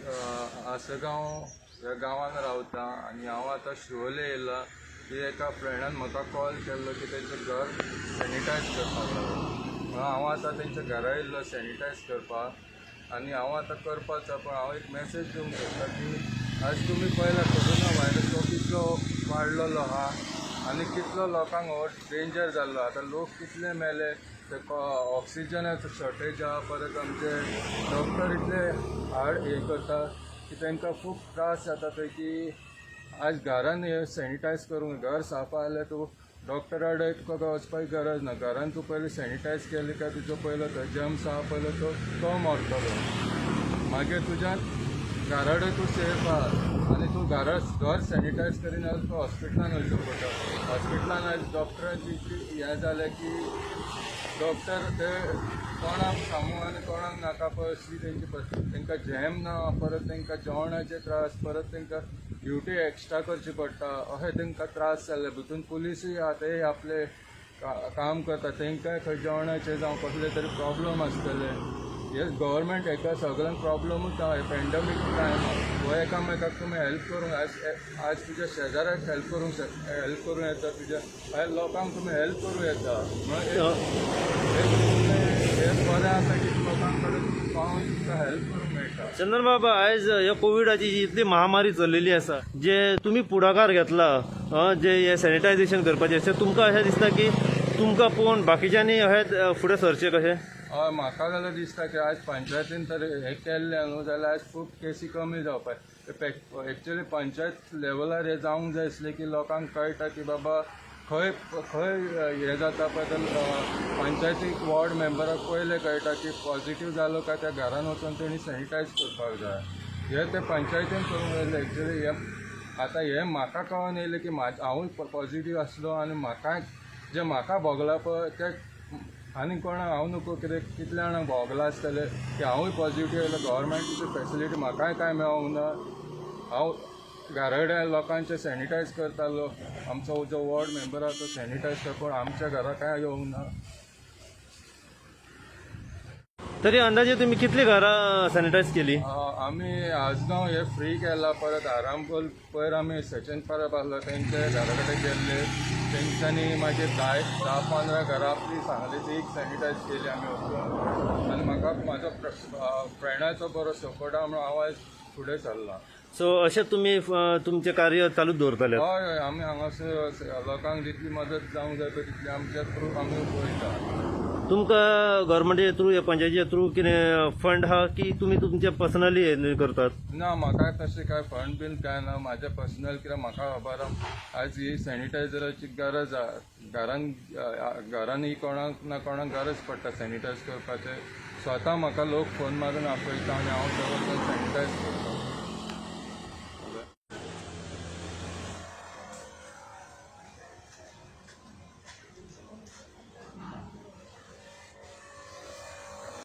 आसगांव ह्या गांवांत रावता आनी हांव आतां शिवोले येयला की एका फ्रेंडान म्हाका कॉल केल्लो की तेंचें घर सॅनिटायज करपाक लागून. म्हणून हांव आतां तेंच्या घरा येयल्लो सॅनिटायज करपाक आनी हांव आतां करपाचो, पूण हांव एक मॅसेज दिवंक सोदता की आज तुमी पळयला कोरोना व्हायरस हो कितलो वाडलेलो आहा आनी कितलो लोकांक हो डेंजर जाल्लो. आतां लोक कितले मेले, ते ऑक्सिजनाचो शॉर्टेज आहा. परत आमचे डॉक्टर इतले हार्ड हें करता की तांकां खूब त्रास जाता थंय की आज घरान हे सॅनिटायज करूंक घर साफ आसल्यार तूं डॉक्टरा कडेन तुका वचपाची गरज ना. घरान तूं पयलीं सॅनिटायज केलें काय तुजो पयलो थंय जर्म्स आहा पयलो तो मरतलो, मागीर तुज्या घरा कडेन तूं सेफ आहा. आनी तूं घर सॅनिटायज करीना जाल्यार तुका हॉस्पिटलान वयचो पडटा. हॉस्पिटलान आयज डॉक्टरांची इतली हें जालें की डॉक्टर ते कोणाक सांगू आनी कोणाक नाका पळय अशी तेंची तांकां झेम ना, परत तांकां जेवणाचे त्रास, परत तांकां ड्युटी एक्स्ट्रा करची पडटा, अशें तांकां त्रास जाल्ले. भितून पुलिसूय आहा, ते आपले काम करता, तांकांय खंय जेवणाचे जावं कसले तरी प्रॉब्लम आसतले. हे गव्हर्मेंट हेका सगळ्यांक प्रॉब्लमूच आहा. हे पॅन्डमीक टायमार हो एकामेकाक तुमी हेल्प करूंक, आज तुज्या शेजाऱ्याक हेल्प करूंक हेल्प करूं येता, तुज्या लोकांक तुमी हेल्प करूं येता. म्हणून हे बरें आसा की लोकां कडेन तुमी पावून तुमकां हेल्प करूंक मेळटा. चंदन बाबा, आयज ह्या कोविडाची जी इतली महामारी चल्लेली आसा, जे तुमी पुढाकार घेतला जे हे सॅनिटायझेशन करपाचें, अशें तुमकां अशें दिसता की तुमकां पळोवन बाकीच्यांनी अशें फुडें सरचें कशें? हय, म्हाका जाल्यार दिसता की आज पंचायतीन तर हें केल्लें न्हू जाल्यार आज खूब केसी कमी जावपाक. एक्चुअली पंचायत लेवलार हें जावंक जाय आसलें की लोकांक कळटा की बाबा खंय खंय हें जाता पळय. तर पंचायतीक वॉर्ड मेंबराक पयलें कळटा की पॉझिटीव जालो काय त्या घरान वचून तेणी सॅनिटायज करपाक जाय. हें ते पंचायतीन करूंक जाय आसलें. एक्चुअली हें आतां हें म्हाका कळोन येयलें की हांवूय पॉझिटीव आसलो आनी म्हाका जें म्हाका भोगलां पळय तें आनी कोणाक हांव नको कितें कितल्या जाणांक भोगलां आसतलें की हांवूय पॉझिटीव येयलो. गव्हर्मेंटाची फॅसिलिटी म्हाकाय कांय मेळोंक ना. हांव घरा कडेन लोकांचे सॅनिटायज करतालो, आमचो जो वॉर्ड मेंबर आहा तो सॅनिटायज करता, पूण आमच्या घरा कांय येवंक ना. तरी अंदाजे तुमी कितली घरां सॅनिटायज केली? आमी आजगांव हे फ्री केला, परत आरांबोल पयर आमी सचिन परब आसलो तेंच्या घरा कडेन गेल्ले, तेंच्यांनी मागीर 10-15 घरां आपली सांगली ती सॅनिटायज केली आमी वचून. आनी म्हाका म्हाजो फ्रेंडाचो बरो सपोर्ट आहा म्हणून हांव आयज फुडें सरलां. सो अशें तुमी तुमचें कार्य चालूच दवरतले? हय हय, आमी हांगासर लोकांक जितली मदत जावंक जाय पळय तितली आमच्या थ्रू आमी पळयता. तुमकां गव्हर्मेंटाच्या थ्रू या पंचायतीच्या थ्रू कितें फंड आहा की तुमी तुमचे पर्सनली हें करतात? ना, म्हाका तशें कांय फंड बीन कांय ना, म्हाजें पर्सनल. कित्याक म्हाका खबर आहा आयज ही सॅनिटायझराची गरज आहा. घरान ही कोणाक ना कोणाक गरज पडटा सॅनिटायज करपाचें. स्वता म्हाका लोक फोन मारून आपयता आनी हांव थंय वचून सॅनिटायज करता.